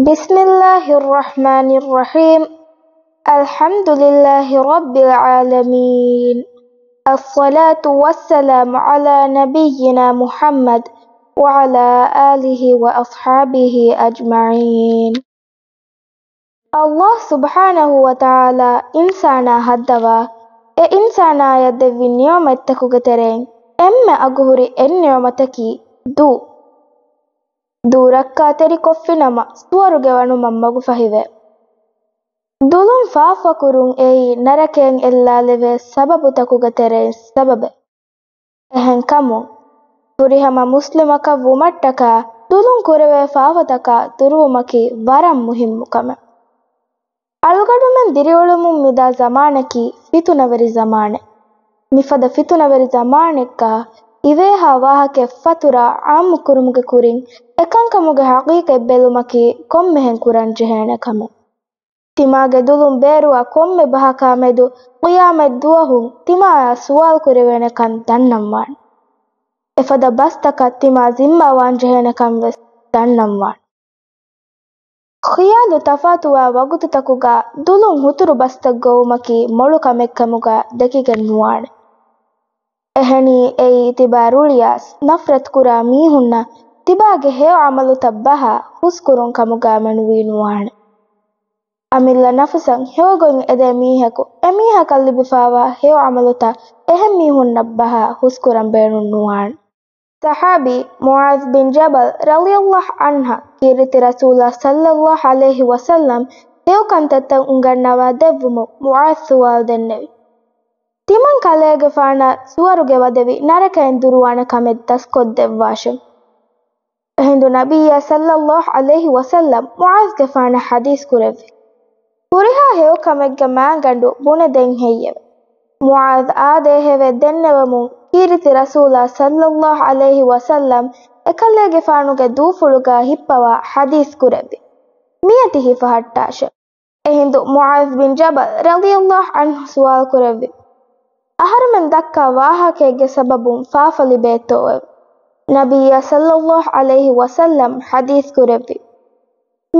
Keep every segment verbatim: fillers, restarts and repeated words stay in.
بسم الله الرحمن الرحيم. الحمد لله رب العالمين. الصلاة والسلام على نبينا محمد وعلى آله وأصحابه أجمعين. ﷲ ސުބްޙާނަހޫ ވަތަޢާލާ އިންސާނާ ހައްދަވާ، އެ އިންސާނާޔަށް ދެއްވި ނިޢުމަތްތަކުގެ ތެރެއިން އެންމެ އަގުހުރި އެއް ނިޢުމަތަކީ ދޫ. ދޫ ރައްކާތެރިކޮށްފިނަމަ، ސުވަރުގެ ވަނުމަށް މަގުފަހިވޭ. ދުލުން ފާފަކުރުން އެއީ ނަރަކައިން އެއްލާލެވޭ ސަބަބުތަކުގެ ތެރެއިން ސަބަބެއް. އެހެންކަމުން، ފުރިހަމަ މުސްލިމަކަށް ވުމަށްޓަކާ، ދުލުން ކުރެވޭ ފާފަތަކާ ދުރުވުމަކީ ވަރަށް މުހިއްމު ކަމެއް. އަޅުގަޑުމެން ދިރިއުޅެމުން މިދާ ޒަމާނަކީ ފިތުނަވެރި ޒަމާނެއް. މިފަދަ ފިތުނަވެރި ޒަމާނެއްގަ އިވޭހާ ވާހަކައެއް ފަތުރާ ޢާއްމުކުރުމުގެ ކުރިން، އެކަންކަމުގެ ޙަޤީޤަތް ބެލުމަކީ ކޮންމެހެން ކުރަންޖެހޭނެ ކަމެއް. ތިމާގެ ދުލުން ބޭރުވާ ކޮންމެ ބަހަކާ މެދު ޤިޔާމަތް ދުވަހު ތިމާއާ ސުވާލު ކުރެވޭނެކަން ދަންނަންވާނެ. އެފަދަ ބަސްތަކަށް ތިމާ ޒިންމާވާންޖެހޭނެކަން ވެސް ދަންނަންވާނެ. ޚިޔާލު ތަފާތުވާ ވަގުތުތަކުގަ ދުލުން ހުތުރު ބަސްތައް ގޮވުމަކީ މޮޅު ކަމެއްކަމުގަ ދެކިގެން ނުވާނެ. އެހެނީ އެއީ ތިބާ ރުޅިއައިސް ނަފްރަތު ކުރާ މީހުންނަށް ތިބާގެ ހެޔޮ ޢަމަލުތައް ބަހާ ހުސްކުރުން ކަމުގަ މެނުވީ ނުވާނެ. އަމިއްލަ ނަފުސަށް ހެޔޮގޮތް އެދޭ މީހަކު އެމީހަކަށް ލިބިފާވާ ހެޔޮ ޢަމަލުތައް އެހެން މީހުންނަށް ބަހާ ހުސްކުރަން ބޭނުން ނުވާނެ. ޞަޙާބީ މުޢާޛް ބިން ޖަބަލް ރަޟިޔަﷲ ޢަންހަށް ކީރިތި ރަސޫލާ ޞައްލަﷲ ޢަލައިހި ވަސައްލަމް ހެޔޮ ކަންތައްތައް އުނގަންނަވާ ދެއްވުމުން މުޢާޛް ސުވާލު ދެންނެވި. ތިމަން ކަލޭގެފާނަށް ސުވަރުގެ ވަދެވި ނަރަކައިން ދުރުވާނެ ކަމެއް ދަސްކޮށްދެއްވާށެ. އެހިނދު ނަބިއްޔާ ޞައްލަﷲ ޢަލައިހި ވަސައްލަމް މުޢާޛްގެފާނަށް ޙަދީޘް ކުރެއްވި. ހުރިހާ ހެޔޮކަމެއްގެ މާގަނޑު ބުނެދޭން ހެއްޔެވެ؟ މުޢާޛް އާދޭހެވެ ދެންނެވެމުން ކީރިތި ރަސޫލާ ޞައްލަﷲ ޢަލައިހި ވަސައްލަމް އެކަލޭގެފާނުގެ ދޫފުޅުގަ ހިއްޕަވާ ޙަދީޘް ކުރެއްވި. މިއަދި ހިފަހައްޓާށެ. އެހިނދު މުޢާޛް ބިން ޖަބަލް ރަޟިޔަﷲ ޢަންހު ސުވާލު ކުރެއްވި. އަހަރުމެން ދައްކާ ވާހަކައެއްގެ ސަބަބުން ފާފަ ލިބޭތޯއެވެ؟ ނަބިއްޔާ ޞައްލަﷲ ޢަލައިހި ވަސައްލަމް ޙަދީޘް ކުރެއްވި.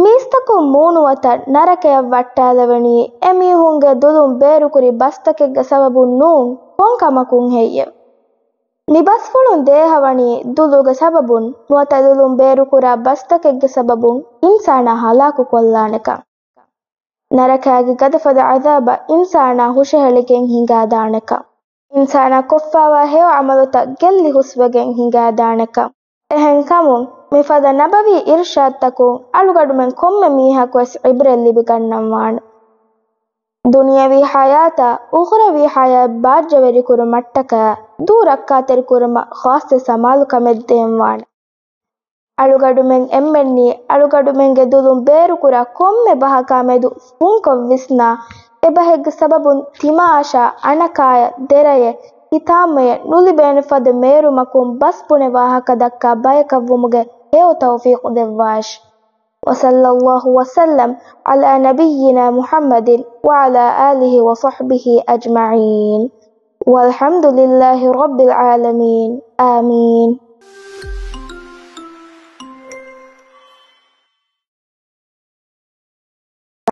މީސްތަކުން މޫނުވަތަށް ނަރަކަޔަށް ވައްޓާލެވެނީ އެމީހުންގެ ދުލުން ބޭރުކުރި ބަސްތަކެއްގެ ސަބަބުން ނޫން، ކޮން ކަމަކުން ހެއްޔެވެ؟ މި ބަސްފުޅުން ދޭހަވަނީ ދުލުގެ ސަބަބުން، ނުވަތަ ދުލުން ބޭރުކުރާ ބަސްތަކެއްގެ ސަބަބުން އިންސާނާ ހަލާކު ކޮށްލާނެކަން. ނަރަކާގެ ގަދަފަދަ ޢަޛާބަށް އިންސާނާ ހުށަހެޅިގެން ހިނގާދާނެކަން. އިންސާނާ ކޮށްފާވާ ހެޔޮ ޢަމަލުތައް ގެއްލި ހުސްވެގެން ހިނގާދާނެކަން. އެހެންކަމުން، މިފަދަ ނަބަވީ އިރުޝާދުތަކުން އަޅުގަޑުމެން ކޮންމެ މީހަކުވެސް ޢިބްރަތް ލިބިގަންނަންވާނެ. ދުނިޔަވީ ޙަޔާތާ އުޚްރަވީ ޙަޔާތް ބާއްޖަވެރިކުރުމަށްޓަކާ ދޫ ރައްކާތެރިކުރުމަށް ޚާއްޞަ ސަމާލުކަމެއް ދޭންވާނެ. އަޅުގަޑުމެން އެންމެންނީ އަޅުގަޑުމެންގެ ދުލުން ބޭރުކުރާ ކޮންމެ ބަހަކާ މެދު ފުންކޮށް ވިސްނާ، އެބަހެއްގެ ސަބަބުން ތިމާއަށާ އަނަކާޔަށް، ދެރަޔެއް، ހިތާމައެއް ނުލިބޭނެ ފަދަ މޭރުމަކުން ބަސް ބުނެ ވާހަކަ ދައްކާ ބަޔަކަށްވުމުގެ ހެޔޮ ތައުފީޤު ދެއްވާށި. وصلى الله وسلم على نبينا محمد وعلى آله وصحبه أجمعين. والحمد لله رب العالمين. آمين.